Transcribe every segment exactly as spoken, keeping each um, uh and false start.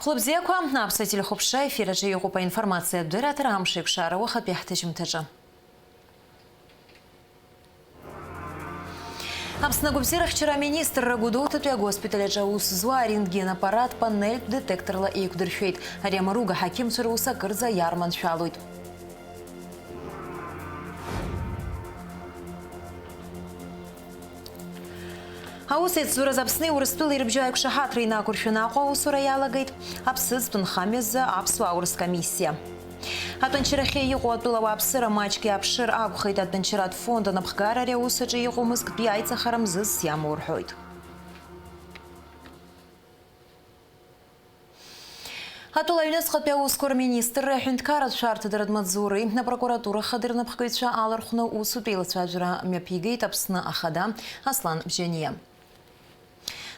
Лыбзиақәа, Аԥсуа телехәаԥшра ефир аҿы иҟоуп аинформациатә дырраҭара амш еиқәшара уахатәи ҳҭыжьымҭаҿы. Аԥсны агәабзиарахьчара аминистрра Гәдоуҭатәи агоспиталь аҿы аус зуа арентген аппарат панельтә детекторла еиқәдыршәеит. Ари амаруга аҳақьымцәа рус акырӡа иарманшәалоит. Аус еицзураз Аԥсни Урыстәылеи рыбжьы аиқәшаҳаҭра инақәыршәаны Аҟәа аусура иалагеит аԥсыӡтә нхамҩазы аԥсуа-аурыс комиссиа. Атәанчарахьы иҟоу атәыла ауааԥсыра маҷк иааԥшыр акәхеит, атәанчаратә фонд анапхгара ари аус аҿы иҟоу мызктәи аиҵахара мзызс иамоу рҳәоит. Атәыла аҩныҵҟатәи аусқәа рминистрра аҳәынҭқарратә шәарҭадаратә маҵзуреи апрокуратура ахадеи рнапхгаҩцәа алархәны усутә еилацәажәара мҩаԥигеит Аԥсны ахада Аслан Бжьаниа.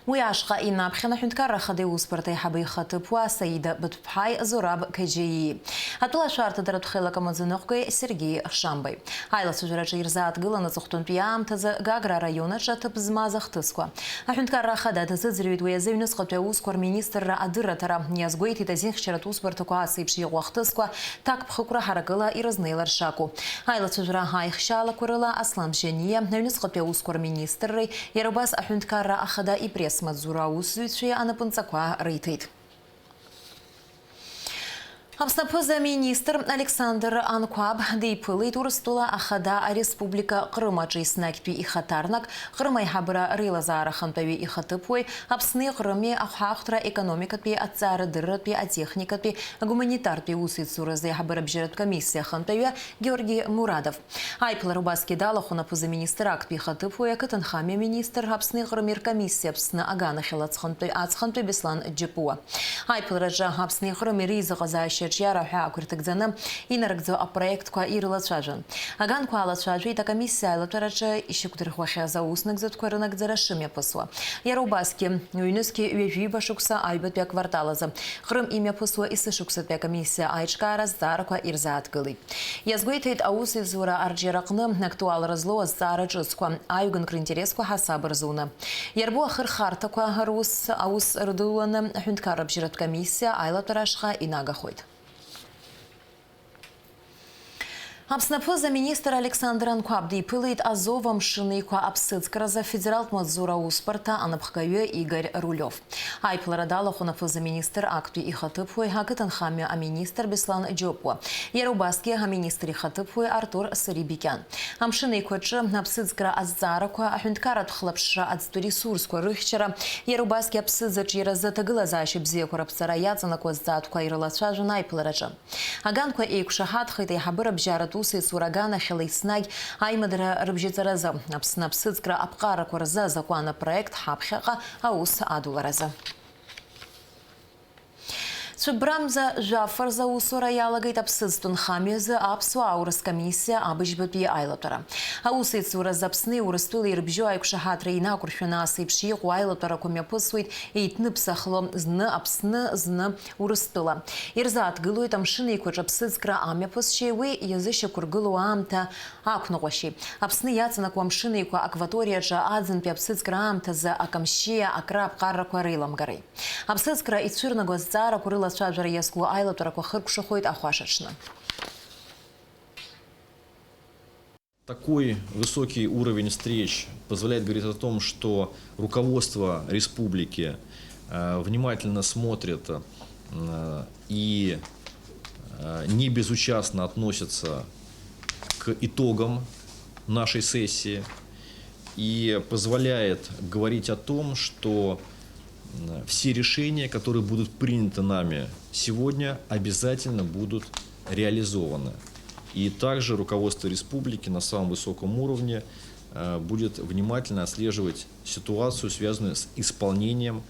Уи ашҟа инаԥхьан аҳәынҭқарра ахада иусбарҭа аиҳабы ихаҭыԥуаа Саида Быҭәԥҳаи Зураб Қаџьаиии, атәыла ашәарҭадаратә хеилак амаӡаныҟәгаҩи Сергеи Шамбеи. Аилацәажәараҿы ирзааҭгылан аҵыхәтәантәи аамҭазы Гагра араион аҿы аҭыԥ змаз ахҭысқәа. Аҳәынҭқарра ахада дазыӡырҩит уи азы аҩныҵҟатәи аусқәа рминистрра адырраҭара. Иазгәеиҭеит азинхьчаратә усбарҭақәа ас еиԥш иҟоу ахҭысқәа ҭакԥхықәра ҳаракыла ирызнеилар шакәу. Аилацәажәара аихшьаалақәа рыла Аслан Бжьаниа, аҩныҵҟатәи аусқәа рминистрреи, иара убас аҳәынҭқарра ахада ипресс-маҵзура аусзуҩцәеи анапынҵақәа риҭеит. Аԥсны аԥыза-министр Александр Анқәаб диԥылеит Урыстәыла ахада ареспублика Ҟрым аҿы еснагьтәи ихаҭарнак, Ҟрым аиҳабыра реилазаара ахантәаҩы ихаҭыԥуаҩ, Аԥсни Ҟрыми ахәаахәҭра економикатәи, аҭҵаарадырратәи, атехникатәи, агуманитартәи усеицуразы аиҳабыра бжьаратә комиссиа ахантәаҩы Георги Мурадов. Аиԥылара убасгьы далахәын аԥыза-министр актәи ихаҭыԥуаҩ, ақыҭанхамҩа министр, Аԥсни Ҟрыми ркомиссиа Аԥсны аганахьала аҵхантәаҩ, аҵхантәаҩ Беслан Џьапуа. Аиԥылараҿы Аԥсни Ҟрыми реизыҟазаашьа аҿиара аҳәаақәа ирҭагӡаны инарыгӡо апроектқәа ирылацәажәон. Аганқәа алацәажәеит акомиссиа аилатәараҿы ишьақәдырӷәӷәахьаз ауснагӡатәқәа рынагӡара шымҩаԥысуа. Иара убасгьы, ҩнызқьи ҩажәиба шықәса аҩбатәи аквартал азы Ҟрым имҩаԥысуа есышықәсатәи акомиссиа аиҿкаара азҵаарақәа ирзааҭгылеит. Иазгәеиҭеит аусеицура арҿиараҟны актуалра злоу азҵаара ҿыцқәа, аҩганк ринтересқәа ҳасаб рзуны иарбоу ахырхарҭақәа рус аус рдуланы аҳәынҭқарра бжьаратә комиссиа аилатәара ашҟа инагахоит. Аԥсны аԥыза-министр Александр Анқәаб диԥылеит Азов амшын еиқәа аԥсыӡкразы афедералтә маҵзура аусбарҭа анапхгаҩы Игорь Рулев. Аиԥылара далахәын аԥыза-министр актәи ихаҭыԥуаҩ, ақыҭанхамҩа аминистр Беслан Џьопуа, иара убасгьы аминистр ихаҭыԥуаҩ Артур Сарибикиан. Амшын еиқәаҿы аԥсыӡкра азҵаарақәа, аҳәынҭқарратә хылаԥшра аӡтәы ресурсқәа рыхьчара, иара убасгьы аԥсыӡ аҿиаразы аҭагылазаашьа бзиақәа раԥҵара иаҵанакуа азҵаатәқәа ирылацәажәон аиԥылараҿы. Аганқәа еиқәшаҳаҭхеит аиҳабыра бжьаратә усеицура аганахьала еснагь аимадара рыбжьаҵаразы, Аԥсны аԥсыӡкра аԥҟарақәа рзы азакәан апроект ҳаԥхьаҟа аус адуларазы. Цәыббрамза жәаф рзы аусура иалагеит аԥсыӡтә нхамҩазы аԥсуа-аурыс комиссиа абыжьбатәи аилатәара. Аусеицуразы Аԥсни Урыстәылеи рыбжьоу аиқәшаҳаҭра инақәыршәаны ас еиԥш иҟоу аилатәарақәа мҩаԥысуеит еиҭныԥсахло, зны Аԥсны, зны Урыстәыла. Ирзааҭгылоит Амшын Еиқәаҿы аԥсыӡкра амҩаԥысшьеи уи иазышьақәыргылоу аамҭа ақәныҟәашьеи. Аԥсны иаҵанакуа Амшын Еиқәа акваториаҿы аӡынтәи аԥсыӡкра аамҭазы акамшьшьиа акра аԥҟарақәа реиламгареи. Аԥсыӡкра ицәырнаго азҵаарақәа рылацәажәара иазку аилатәарақәа хыркәшахоит ахәашаҽны. Такой высокий уровень встреч позволяет говорить о том, что руководство республики, э, внимательно смотрит, э, и, э, не безучастно относится к итогам нашей сессии и позволяет говорить о том, что, м, все решения, которые будут приняты нами сегодня, обязательно будут реализованы. И также руководство республики на самом высоком уровне, э, будет внимательно отслеживать ситуацию, связанную с исполнением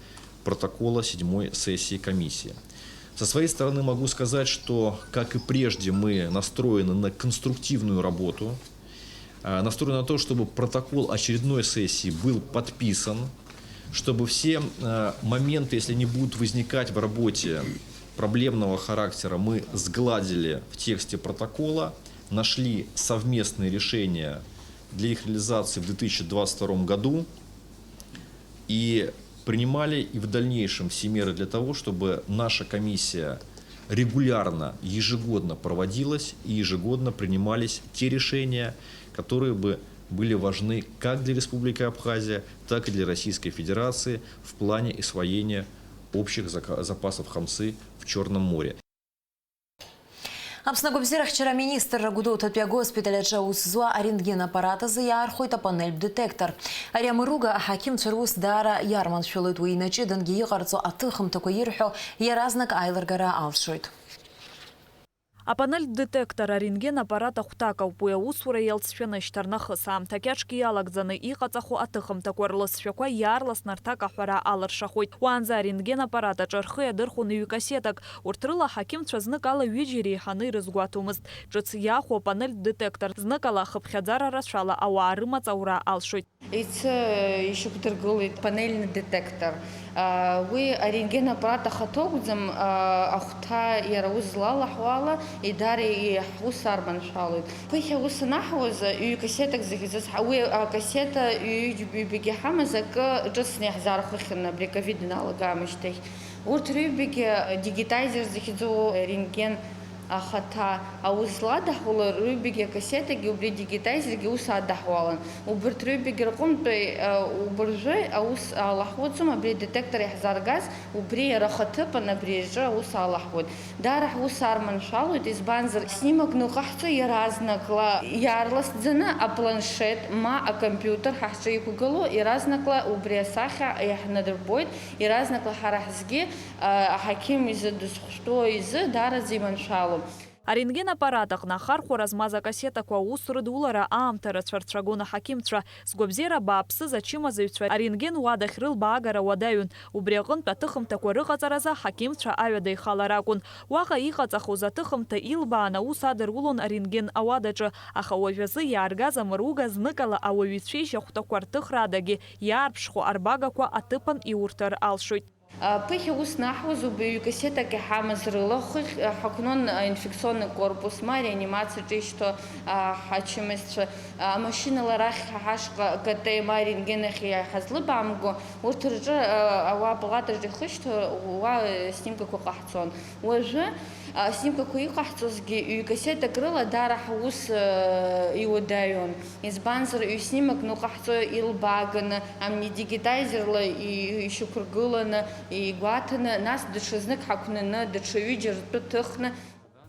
протокола седьмой сессии комиссии. Со своей стороны могу сказать, что, как и прежде, мы настроены на конструктивную работу, э, настроены на то, чтобы протокол очередной сессии был подписан, чтобы все, э, моменты, если они будут возникать в работе проблемного характера, мы сгладили в тексте протокола, нашли совместные решения для их реализации в две тысячи двадцать втором году. И Принимали и в дальнейшем все меры для того, чтобы наша комиссия регулярно, ежегодно проводилась и ежегодно принимались те решения, которые бы были важны как для Республики Абхазия, так и для Российской Федерации в плане освоения общих зака- запасов хамсы в Черном море. Аԥсны агәабзиарахьчара аминистрра Гәдоуҭатәи агоспиталь аҿы аус зуа арентген аппарат азы иаархәоит апанельтә детектор. Ари амыруга аҳақьымцәа рус даара иарманшәалоит, уи инаҷыдангьы иҟарҵо аҭыхымҭақәа ирҳәо иаразнак аилыргара алшоит. Апанельтә детектор арентген аппарат ахәҭак ауп, уи аусура иалҵшәаны шьҭарнахыс аамҭа кьаҿк иалагӡаны иҟаҵахо аҭыхымҭақәа рласшәақәа иаарласны рҭак аҳәара алыршахоит. Уаанӡа арентген аппарат аҿы рхы иадырхәон ҩ-кассетак. Урҭ рыла аҳақьымцәа зныкала ҩыџьа иреиҳаны ирызгәаҭомызт. Ҿыц иахәо апанельтә детектор зныкала хыԥхьаӡара рацәала ауаа рымаҵ аура алшоит. Иацы ишьақәдыргылеит панельный детектор. Уи арентген аппарат ахаҭа акәӡам, ахәҭа иара ус злалаҳәо ала, идара иаҳус арманшәалоит. Ԥыхьа ус анаҳуаз, ҩ-кассетак захьӡыз, уи акассета ҩ-, ҩбагьы ҳамаз акы ҿыцны иаҳзаархәахьан абри аковид аналагамышьҭахь. Урҭ рыҩбагьы дигитайзер захьӡу рентген ахаҭа аус зладаҳуала, рыҩбагьы акассетагьы убри дигитайзергьы ус адаҳуалан. Убырҭ рыҩбагьы рҟынтәи, э, убыржәы аус алаҳуаӡом, абри адетектор иаҳзааргаз, убри иара ахаҭыԥан абри аҿы аус алаҳуеит. Даара ҳус арманшәалоит, избанзар, снимак ныҟаҳҵо иаразнакла, иаарласӡаны апланшет ма акомпиутер ҳа ҳҿы иқәгылоу, иаразнакла убри асахьа иаҳнадырбоит, иаразнакла ҳара ҳзгьы, а, аҳақьым изы дызхәышәтәу изы даараӡа иманшәалоуп. Арентген аппарат аҟны ахархәара змаз акассетақәа аус рыдулара аамҭа рацәа рцәагон аҳақьымцәа. Згәабзиара бааԥсыз ачымазаҩцәа арентген уадахь рылбаагара уадаҩын. Убри аҟынтә аҭыхымҭақәа рыҟаҵаразы аҳақьымцәа аҩада ихалар акәын. Уаҟа иҟаҵахоз аҭыхымҭа илбаан аус адырулон арентген ауадаҿы, аха уажәазы иааргаз амыруга зныкала ауаҩы ицәеижь ахәҭақәа рҭыхра адагьы иаарԥшхо арбагақәа аҭыԥан иурҭар алшоит. Ԥыхьа ус наҳуаз убаҩ кассетак иҳамаз рыла хыхь ҳақәнон аинфекционный корпус, ма ареанимациаҿы ишьҭоу ҳачымазцәа, амашьынала арахь ҳашҟа КТ ма арентген ахь иҳазлыбаамго, урҭ рҿы ауаа апалатаҿы ихышьҭуа уа снимкақәа ҟаҳҵон. Уажәы аснимкақәа иҟаҳҵозгьы ҩ-кассетак рыла даара ҳус иуадаҩон. Избанзар, ҩ-снимак ныҟаҳҵо илбааганы, амни дигитайзерла и-, ишьақәыргыланы, игәаҭаны, нас даҽазнык ҳақәнаны, даҽа ҩыџьа ртәы ҭыхны.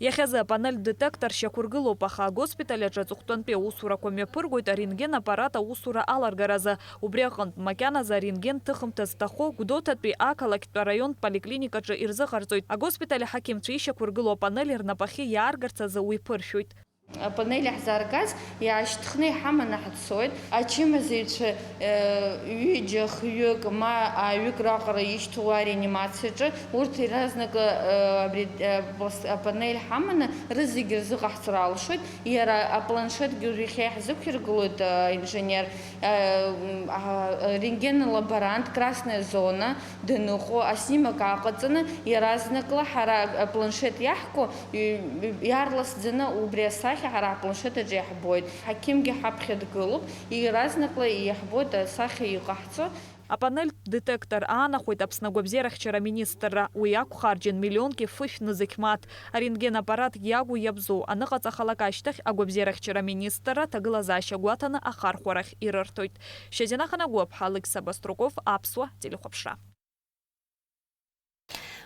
Иахьазы апанельтә детектор шьақәыргылоуп, аха агоспиталь аҿы аҵыхәтәантәи аусурақәа мҩаԥыргоит арентген аппарат аусура аларгаразы. Убри аҟынтә, макьаназы арентген ҭыхымҭа зҭаху Гәдоуҭатәи ақалақьтә араионтә поликлиникаҿы ирзыҟарҵоит. Агоспиталь аҳақьымцәа ишьақәыргылоу апанель рнапахьы иааргарц азы уи ԥыршәоит. Апанель иаҳзааргаз иаашьҭыхны иҳаманы ҳацоит. Ачымазаҩцәа, э, ҩыџьа, хҩык, ма ааҩык раҟара ишьҭоу ареанимациаҿы, урҭ иаразнакы, э, абри, э, пласт-, апанель ҳаманы рызегьы рзыҟаҳҵар алшоит. Иара апланшетгьы уажә иахьа иаҳзықәиргылоит, э, инженер, э, м, а, рентген лаборант, красная зона даныҟоу, аснимак аҟаҵаны, иаразнакла ҳара апланшет иаҳку, ҩ-, ҩ-, иаарласӡаны убри асахьа ҳара ҳпланшет аҿы иаҳбоит. Ҳақьымгьы ҳаԥхьа дгылоуп, иаразнакла иаҳбоит асахьа иҟаҳҵо. Апанельтә детектор аанахәеит Аԥсны агәабзиарахьчара аминистрра. Уи ақәхарџьын миллионки фышә нызқь мааҭ. Арентген аппарат иагу иабзоу аныҟаҵахалак ашьҭахь агәабзиарахьчара аминистрра аҭагылазаашьа гәаҭаны ахархәарахь ирырҭоит. Шьазина Ханагәаԥҳа, Алықьса Баструков, Аԥсуа телехәаԥшра.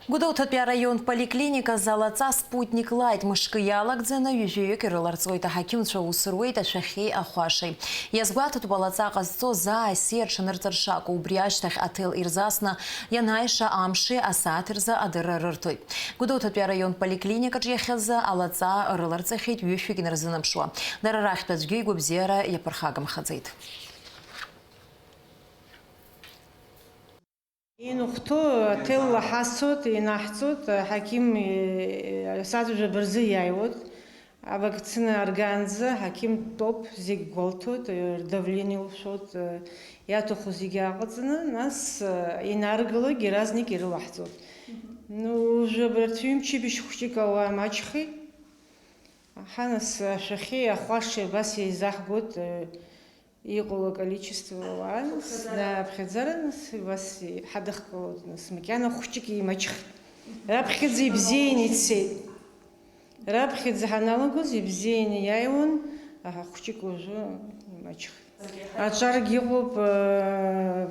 Гәдоуҭатәи араион поликлиниказы алаҵа Спутник Лайт мышкы иалагӡаны ҩажәаҩык ирыларҵоит, аҳақьымцәа ус руеит ашәахьеи ахәашеи. Иазгәаҭатәуп алаҵа ҟазҵо заа асиа рҽанырҵар шакәу, убри ашьҭахь аҭел ирзасны ианааиша амши асааҭи рзы адырра рырҭоит. Гәдоуҭатәи араион поликлиникаҿ иахьазы алаҵа рыларҵахьеит ҩышәҩык инарзынаԥшуа. Дара рахьтә аӡәгьы игәабзиара иаԥырхагамхаӡеит. Инхәҭоу аҭелла ҳасуеит, инаҳҵоит, аҳақьым, э, сааҭ жәаба рзы иааиуеит. Авакцина аргаанӡа аҳақьым дтәоуп, зегь гәалҭоит, э, рдавление лшәоит, э, иаҭаху зегьы ааҟаҵаны, нас, э, инаргылогь иаразнак ирылаҳҵоит. Ну, жәабараҭ ҩымчыбжь хәҷык ауаа маҷхеит. Аха нас ашәахьеи ахәашеи абас еизаҳгоит, э, Иҟало аколичество уаа, нас, аԥхьаӡара, нас, убас ҳадыхгылоит, нас, макьана хәҷык имаҷхеит. Раԥхьаӡа ибзианы ицеит. Раԥхьаӡа ҳаналагоз ибзианы иааиуан, аха хәҷык уажәы имаҷхеит. Аҿаргьы ыҟоуп, э,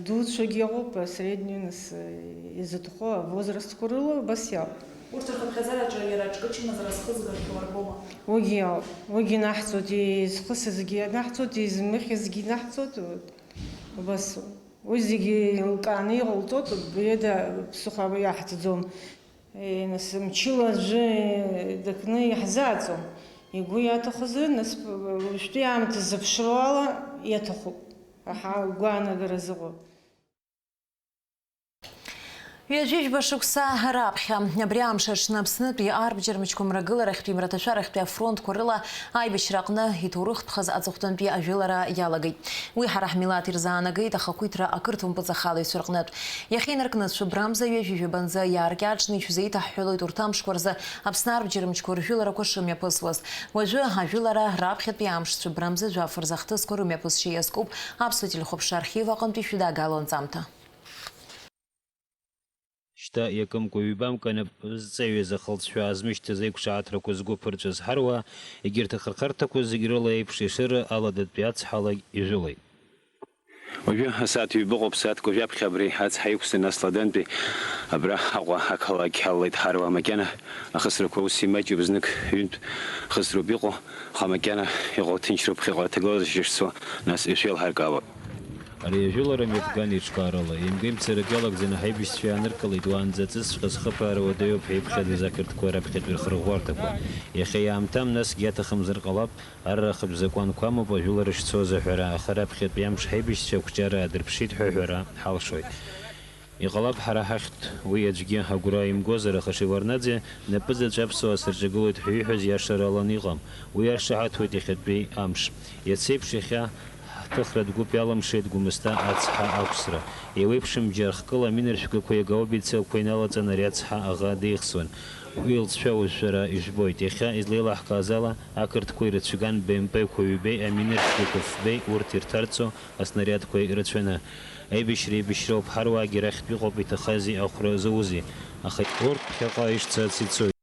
дуцәагьы ыҟоуп, асредниу, нас, э, изытәхо авозрастқәа рыла убас иауп. Урҭ рхыԥхьаӡараҿы иара аҿкы чымазара зхызгахьоу арбома? Уигьы иауп. Уигьы наҳҵоит, изхысызгьы наҳҵоит, измыхьызгьы наҳҵоит, вот. Убас. Уи зегьы еилкааны иҟалҵоит, ҩыда ԥсыхәа иаҳҭаӡом. Е, нас, мчыла аӡәы дакны иаҳзааӡом. Игәы иаҭахызар, нас, уажәтәи аамҭазы зыԥшроу ала иаҭахуп. Аҳа, гәаанагара зыҟоу. Ҩажәижәба шықәса раԥхьа, абри амш аҽны Аԥснытәи арбџьар мчқәа мрагыларахьтәи мраҭашәарахьтәи афронтқәа рыла аибашьра аҟны иҭоурыхтә хаз аҵыхәтәантәи ажәылара иалагеит. Уи ҳара ҳмилаҭ ирзаанагеит ахақәиҭра ақырҭуа мпыҵахалаҩцәа рҟнытә. Иахьа инаркны цәыббрамза ҩажәижәабанӡа иааркьаҿны ишәзеиҭаҳҳәалоит урҭ амшқәа рзы Аԥсны арбџьар мчқәа ржәыларақәа шымҩаԥысуаз. Уажәы ажәылара раԥхьатәи амш цәыббрамза жәаф рзы ахҭысқәа рымҩаԥысшьа иазкуп аԥсуа телехәаԥшра архив аҟынтәи шәыдагало анҵамҭа. Шьҭа иакымкәа-ҩбамкәа нап зҵаҩыз ахылҵшәа аазмышьҭыз аиқәшаҳаҭрақәа згәы ԥырҵәаз ҳаруаа, егьырҭ ахырхарҭақәа зегь рыла еиԥш Ешыра аладатәи ацҳалагь ижәылеит. Уажәы асааҭ ҩба ыҟоуп, сааҭк уажәаԥхьа абри ацҳа иқәҵаны, нас Ладантәи абра Аҟәа ақалақь ҳалалеит ҳаруаа. Макьана ахысрақәа ус имаҷуп, знык ҩынтә хысроуп иҟоу, аха макьана иҟоу ҭынчроуп, ԥхьаҟа аҭагылазаашьа шцо, нас ишәеилҳаркаауа. Ари ажәылара мҩаԥган еиҿкаарала, еимгеимцарак иалагӡаны ҳаибашьцәа иааныркылеит, уаанӡа аҵысҵәҟьа зхыԥаара уадаҩуп ҳәа иԥхьаӡоз ақырҭқәа раԥхьатәи рхырӷәӷәарҭақәа. Иахьа иаамҭам, насгьы аҭахым зырҟалап, арра ахатә закәанқәа амоуп ажәылара шцоз аҳәара, аха раԥхьатәи амш ҳаибашьцәа ақәҿиара аадырԥшит ҳәа аҳәара ҳалшоит. Иҟалап, ҳара ҳахьтә уи аӡәгьы агәра имгозар, аха Шеварднаӡе напызаҵә аԥсуаа сырҿагылоит ҳәа ииҳәаз иашаралан иҟам. Уи иаршаҳаҭуеит иахьатәи амш. Иацеиԥш иахьа ҳҭыхратә гәыԥ иалымшеит Гәымсҭа ацҳа ақәсра. Еиуеиԥшым џьар хкыла аминаршәгақәеи агаубицақәеи налаҵаны ари ацҳа аӷа деихсуан. Уи лҵшәа уажә шәара ижәбоит. Иахьа излеилаҳкааз ала, ақырҭқәа ирыцәган Б М П-қәа ҩбеи аминаршәгақәа фбеи урҭ ирҭарҵо аснариадқәа ирацәаны. Аибашьра еибашьроуп, ҳаруаагьы рахьтә иҟоуп, иҭахази ахәра заузи. Аха урҭ ԥхьаҟа ишцац ицоит.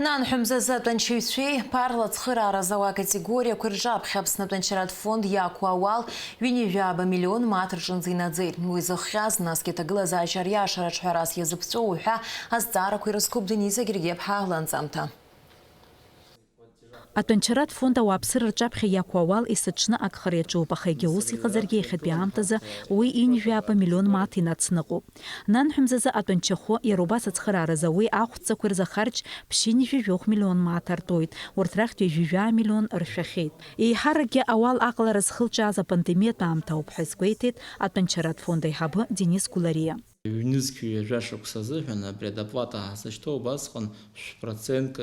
Нанҳәа мзазы атәанчаҩцәеи ԥарла ацхырааразы ауа акатегориақәеи рҿаԥхьа Аԥсны атәанчаратә фонд иақәу ауал ҩынҩажәаба миллион мааҭ рҿынӡа инаӡеит. Уи зыхҟьаз, насгьы аҭагылазаашьа ариашараҿ ҳәарас иазыԥҵәоу уҳәа азҵаарақәа ирызкуп Дениза Гергиаԥҳа ланҵамҭа. Атәанчаратә фонд ауааԥсыра рҿаԥхьа иақәу ауал есыҽны агхара иаҿуп, аха егьа ус иҟазаргьы иахьатәи аамҭазы уи ҩынҩажәаба миллион мааҭ инацныҟәоуп. Нанҳәа мзазы атәанчахәы, иара убас ацхырааразы ауеи ахәҵақәеи рзы ахарџь ԥшьынҩажәи жәохә миллион мааҭ артуеит, урҭ рахьтә ҩажәи жәаа миллион ршәахьеит. Еиҳаракгьы ауал аҟалара зхылҿиааз апандемиатә аамҭа ауп ҳәа азгәеиҭеит атәанчаратә фонд аиҳабы Денис Гәлариа. Ҩнызқь ҩажәа шықәса азыҳәан апредоплата ҳазышьҭоу убасҟан шә процентк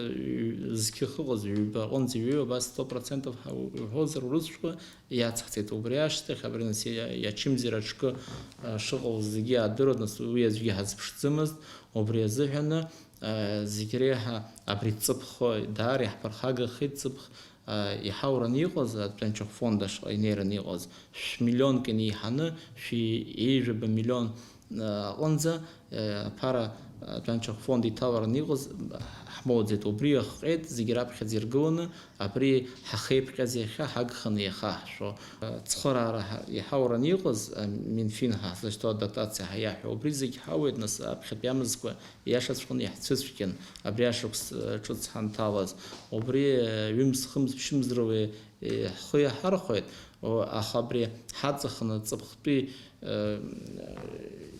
зқьы ахьыҟаз, ҩба аҟынӡа иҩеиуа абас сто процентов ҳа-, уҳәозар урысшәа, иацҳҵеит. Убри ашьҭахь абри нас иа-, иачымазара аҿкы, а, шыҟоу зегьы аадыруан, нас уи аӡәгьы ҳазԥшӡомызт. Убри азыҳәаны, а, зегь реиҳа абри ҵыԥх даара иаҳԥырхагахеит, ҵыԥх, а, иҳаураны иҟаз, атәанчахә фонд ашҟа инеираны иҟаз, шә-миллионк инеиҳаны, шәи ҩажәаба миллион, а, аҟынӡа, а, аԥара, а, атәанчахә фонд иҭалараны иҟаз ҳмоуӡеит. Убри ахҟьеит, зегь раԥхьаӡа иргыланы, абри ҳахеиԥҟьаз иахьа ҳагханы иахаҳшәо. А, цхыраара ҳа-, иҳаураны иҟаз, а, Минфин ҳазышьҭоу адотациа ҳәа иаҳәо, убри зегь ҳауеит, нас аԥхьатәи амзқәа иашаҵәҟьаны иаҳцәыцәгьан, абри ашықәс, э, ҿыц ҳанҭалаз. Убри, э, ҩымз, хымз, ԥшьымз рыла, э, ҳхы иаҳархәеит, о, аха абри ҳаҵаханы ҵыԥхтәи, э,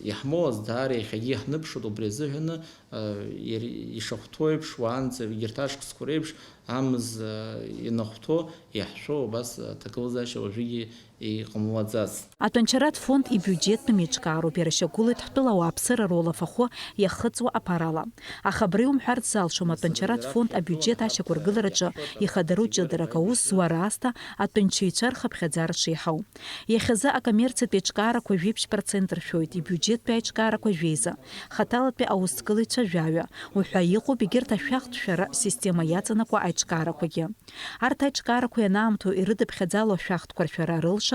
иаҳмоуаз даара иахьагьы иаҳныԥшуеит, убри азыҳәаны, э, иара ишахәҭоу еиԥш, уаанӡа егьырҭ ашықәсқәа реиԥш, амз, э, ианахәҭоу, иаҳшәо, убас аҭагылазаашьа уажәыгьы иҟамлаӡац. Атәанчаратә фонд ибиуџьеттәым еиҿкаароуп, иара шьақәгылоит ҳтәыла ауааԥсыра ролафахәы иахыҵуа аԥарала. Аха абри умҳәарц залшом, атәанчаратә фонд абиуџьет ашьақәыргылараҿы ихадароу ҷыдарак аус зуа раасҭа атәанчаҩцәа рхыԥхьаӡара шеиҳау. Иахьазы акоммерциатә еиҿкаарақәа жәиԥшь процент ршәоит, ибиуџьеттәи аиҿкаарақәа жәеиза, хаҭалатәи аусҭгылаҩцәа жәаҩа, уҳәа иҟоуп егьырҭ ашәахтә шәара система иаҵанакуа аиҿкаарақәагьы. Арҭ аиҿкаарақәа ианаамҭоу ирыдыԥхьаӡало ашәахтәқәа ршәара рылшар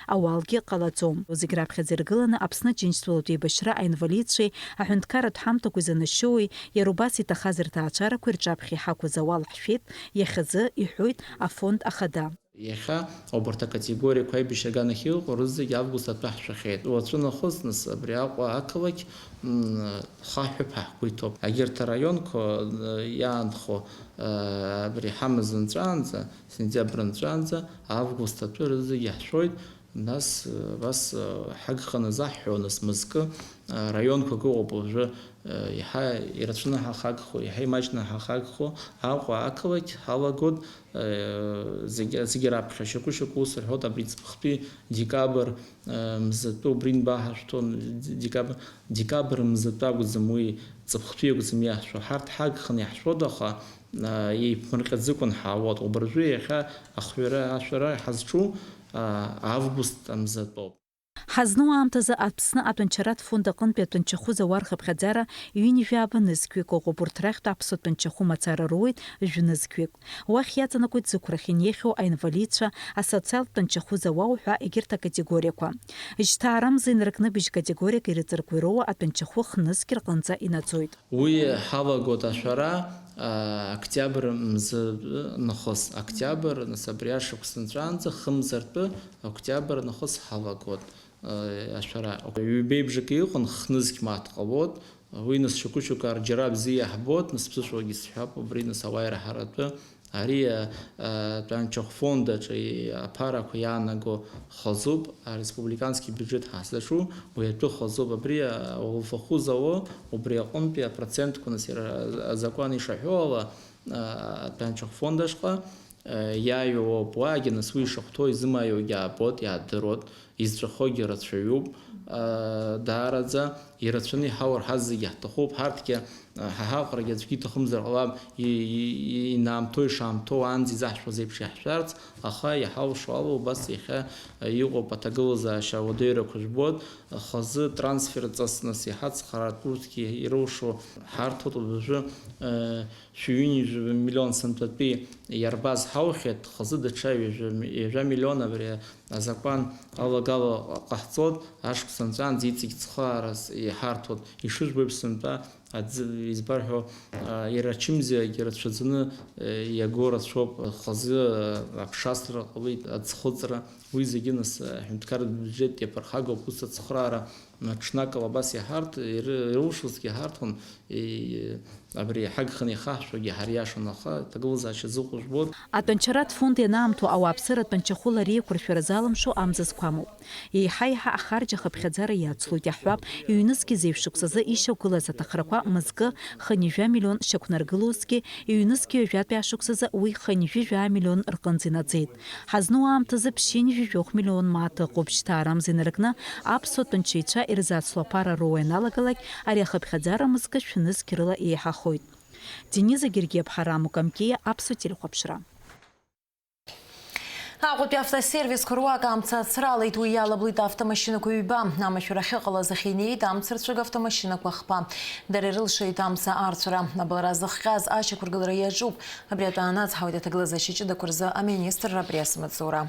ауалгьы ҟалаӡом. Зегь раԥхьаӡа иргыланы Аԥсны Аџьынџьтәылатә еибашьра аинвалидцәеи аҳәынҭқарратә ҳамҭақәа занашьоуи, иара убас иҭахаз рҭаацәарақәеи рҿаԥхьа иҳақәыз ауал ҳшәеит, иахьазы, иҳәоит афонд ахада. Иахьа убарҭ акатегориақәа аибашьра аганахь иҟоу рызегь август атәы ҳшәахьеит. Уаҵәы нахыс, нас, абри Аҟәа ақалақь, м, хаҳәып ҳәа ҳгәы иҭоуп. Егьырҭ араионқәа, м, иаанхо, а, абри ҳамз нҵәаанӡа, сентиабр нҵәаанӡа, август атәы рызегь иаҳшәоит. Нас, а, абас, а, ҳагханы заҳҳәо, нас, мызкы, а, раионқәак ыҟоуп уажәы, а, иаҳа ирацәаны ҳахагхо, иаҳа имаҷны ҳахагхо, Аҟәа ақалақь ҳалагоит, зегьы, зегьы раԥхьа шьоукы-шьоукы ус рҳәоит, абри ҵыԥхтәи декабр, э, мзатәы убри нбаҳашәҭон, д-, декабр, декабр мзатәы акәӡам уи, ҵыԥхтәи акәӡам иаҳшәо. Ҳарҭ ҳагханы иаҳшәоит, аха, э, еиԥмырҟьаӡыкәан ҳаауеит. Убыржәы иахьа ахҩара, ашәара ҳазҿу, э, август мзатәоуп. Ҳазну аамҭазы Аԥсны атәанчаратә фонд аҟынтәи атәанчахәы зауа рхыԥхьаӡара ҩынҩажәи жәаба нызқьҩык ыҟоуп, урҭ рахьтә аԥсуа тәанчахәы мацара роуеит жәнызқьҩык. Уахь иаҵанакуеит зықәрахь инеихьоу аинвалидцәа, асоциалтә тәанчахәы зауа уҳәа егьырҭ акатегориақәа. Жьҭаарамза инаркны быжь категориак ирыҵаркуа ироуа атәанчахәы хнызқь рҟынӡа инаӡоит. Уи ҳалагоит ашәара, а, октиабр мза нахыс, октиабр, нас абри ашықәс нҵәаанӡа, хымзартәы октиабр нахыс ҳалагоит, а, ашәара. Ҩбеибжак иҟан, хнызқь мааҭ ҟалоит. Уи, нас, шьоукы-шьоукы ар џьара бзиа иаҳбоит, нас, ԥсышәалагьы сҳәап, убри, нас, ауаа ираҳаратәы. Ари, а, а, тәанчахә фонд аҿы и-, аԥарақәа иаанаго хазуп, ареспубликански биуџьет ҳазаҿу, уи атәы хазуп. Абри, а, ауалфахәы зауа, убри аҟынтәи апроцентқәа, нас, иара азакәан ишаҳәо ала, а, атәанчахә фонд ашҟа, а, иааҩуа ауп. Уаагьы, нас, уи ишахәҭоу изымааиуагьы аабоит, иаадыруеит, изҵәахуагьы рацәаҩуп, а, даараӡа. Ирацәаны иҳаур ҳазегьы ҳҭахуп. Ҳарҭгьы, а, ҳа ҳаҟарагьы аӡәгьы иҭахымзар ҟалап, и-, и-, и-, инаамҭоу ишаамҭоу аанӡа изаҳшәоз еиԥш иаҳшәарц, аха иҳалшо ала убас иахьа, а, иҟоуп аҭагылазаашьа ауадаҩрақәа жәбоит. Хазы трансфер ҵас, нас, иаҳа цхырааратә усгьы ирылшо ҳарҭоит уажәы, а, шәи ҩынҩажәи жәаба миллион сынтәатәи иарбаз ҳаухьеит, хазы даҽа ҩажәа, ҩажәа миллион абри азакәан алагала ҟаҳҵоит, ашықәс анҵәаанӡа иҵегь цхыраарас иҳарҭоит. Ишыжәбо еиԥш, сынтәа аӡы, избарҳәо, а, иара ачымзарагьы рацәаӡаны, э, иаго рацәоуп. Хазы, а, аԥшасра ҟалеит, аӡхыҵра, уи зегьы, нас, аҳәынҭқарратә биуџьет иаԥырхагоуп, ус ацхыраара, м, ҽнакала абас иҳарҭ, иры-, ирылшозгьы ҳарҭон, и-, абри ҳагханы ихаҳшәогьы ҳариашон, аха аҭагылазаашьа зыҟоу жәбоит. Атәанчаратә фонд ианаамҭоу ауааԥсыра атәанчахәыла реиқәыршәара залымшо амза зқәамоуп. Еиҳа-еиҳа ахарџь ахыԥхьаӡара иацлоит, иаҳҳәап, ҩнызқь зеижә шықәсазы ишьақәгылаз аҭахрақәа мызкы хынҩажәа миллион шьақәнаргылозҭгьы, ҩнызқь ҩажәатәи ашықәсазы уи хынҩажәи жәаа миллион рҟынӡа инаӡеит. Ҳазну аамҭазы ԥшьынҩажәи жәохә миллион мааҭ ыҟоуп. Жьҭаарамза инаркны аԥсуа тәанчаҩцәа ирзацло аԥара роуа ианалагалак, ари ахыԥхьаӡара мызкы шәнызқь рыла еиҳахоит. Дениза Гергиаԥҳа, Рамо Камкиа, Аԥсуа телехәаԥшра. Аҟәатәи автосервисқәа руак амца ацралеит, уи иалаблит автомашьынақәа ҩба. Амашәыр ахьыҟалаз ахь инеит амцырцәыга автомашьынақәа хԥа. Дара ирылшеит амца арцәара. Абылра зыхҟьаз ашьақәыргылара иаҿуп. Абри атәы аанацҳауеит аҭагылазаашьа ҷыдақәа рзы аминистрра апресс-маҵзура.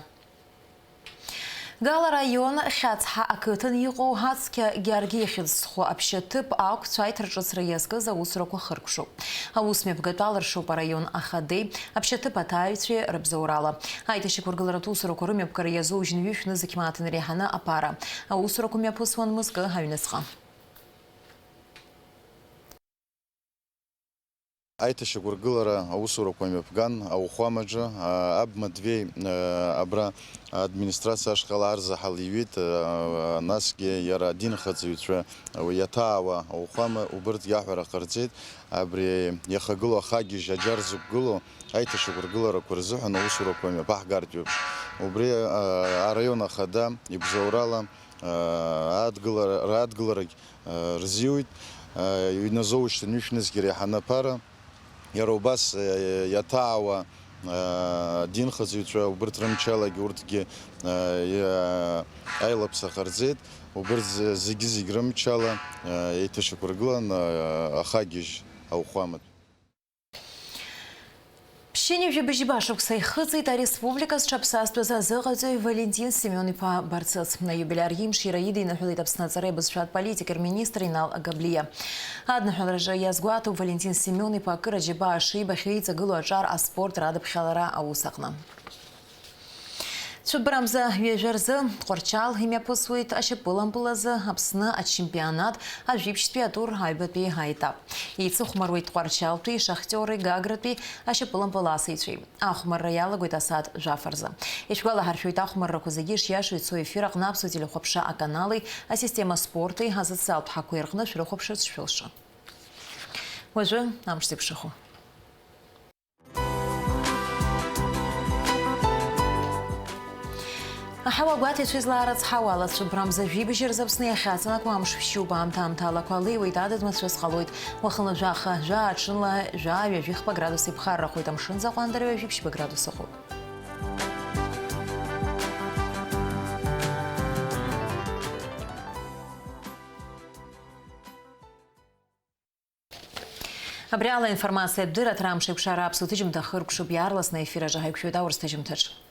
Гала раион Хьацҳа ақыҭан иҟоу ацқьа Георги ихьӡ зху аԥшьаҭыԥ ақәцә аиҭарҿыцра иазкыз аусурақәа хыркәшоуп. Аус мҩаԥгатәы алыршоуп араион ахадеи, аԥшьаҭыԥ аҭааҩцәеи рыбзоурала. Аиҭашьақәыргыларатә усурақәа рымҩаԥгара иазу жьынҩажәи нызқь мааҭ инареиҳаны аԥара. Аусурақәа мҩаԥысуан мызкы аҩныҵҟа. Аиҭашьақәыргылара аусурақәа мҩаԥган ауахәамаҿы, а, аб Матвеи, а, абра администрациа ашҟала арзаҳал иҩит, а, насгьы иара адинхаҵаҩцәа, уи иаҭаауа ауахәама убырҭ иаҳәара ҟарҵеит. Абри иахагылоу ахагьежь аџьар зықәгылоу аиҭашьақәыргыларақәа рзыҳәан аусурақәа мҩаԥаҳгартә иоуп. Убри, а, араион ахада ибзоурала, а, адгылара, раадгыларагь, а, рзиуит. А, иҩназоушьҭын ҩышәнызқьи реиҳаны аԥара. Иара убас, э, иаҭаауа, э, динхаҵаҩцәа убырҭ рымчалагьы урҭгьы, э, иа-, аилаԥса ҟарҵеит. Убырҭ з-, зегьы-зегь рымчала, э, еиҭашьақәыргылан, э, ахагьежь ауахәаматә. Ԥшьынҩажәи быжьба шықәса ихыҵит ареспублика зҽаԥсазтәыз азыҟаҵаҩ Валентин Семион-иԥа Барцыц. Аиубилиар имш иара идиныҳәалеит Аԥсны аҵареи абызшәатә политикеи рминистр Инал Габлиа. Адныҳәалараҿы иазгәаҭоуп Валентин Семион-иԥа акыр аџьабаа шибахьоу иҵагылоу аҿар аспорт радыԥхьалара аус аҟны. Цәыббрамза ҩажәа рзы Тҟәарчал имҩаԥысуеит ашьапылампыл азы Аԥсны ачемпионат ажәибжьтәи атур аҩбатәи аетап. Еицыхәмаруеит Тҟәарчалтәи, Шахтиори Гагратәи ашьапылампыл асыҩцәеи. Ахәмарра иалагоит асааҭ жәаф рзы. Ишәгәалаҳаршәоит, ахәмаррақәа зегьы ишиашоу ицо ефир аҟны Аԥсуа телехәаԥшра аканали асистема спорти асоциалтә ҳақәеи рҟны шәрыхәаԥшырц шәылшо. Уажәы амш зеиԥшрахо. Аҳауа гәаҭеицәа излаарыцҳауа, алацәыббрамза жәибжь рзы Аԥсны иахьаҵанакуа амш шьуп, аамҭа-аамҭалақәа алеиуеит, адыд мацәыс ҟалоит. Уахынла жәаха, жәаа аҽынла, жәаа ҩажәихԥа градус иԥхаррахоит, амшын заҟәандара ҩажәи ԥшьба градус ыҟоуп. Абри ала информациатә дырраҭара амш еиқәшара аԥсуа ҭыжьымҭа хыркәшоуп, иаарласны аефир аҿы ҳаиқәшәоит аурыс ҭыжьымҭаҿ.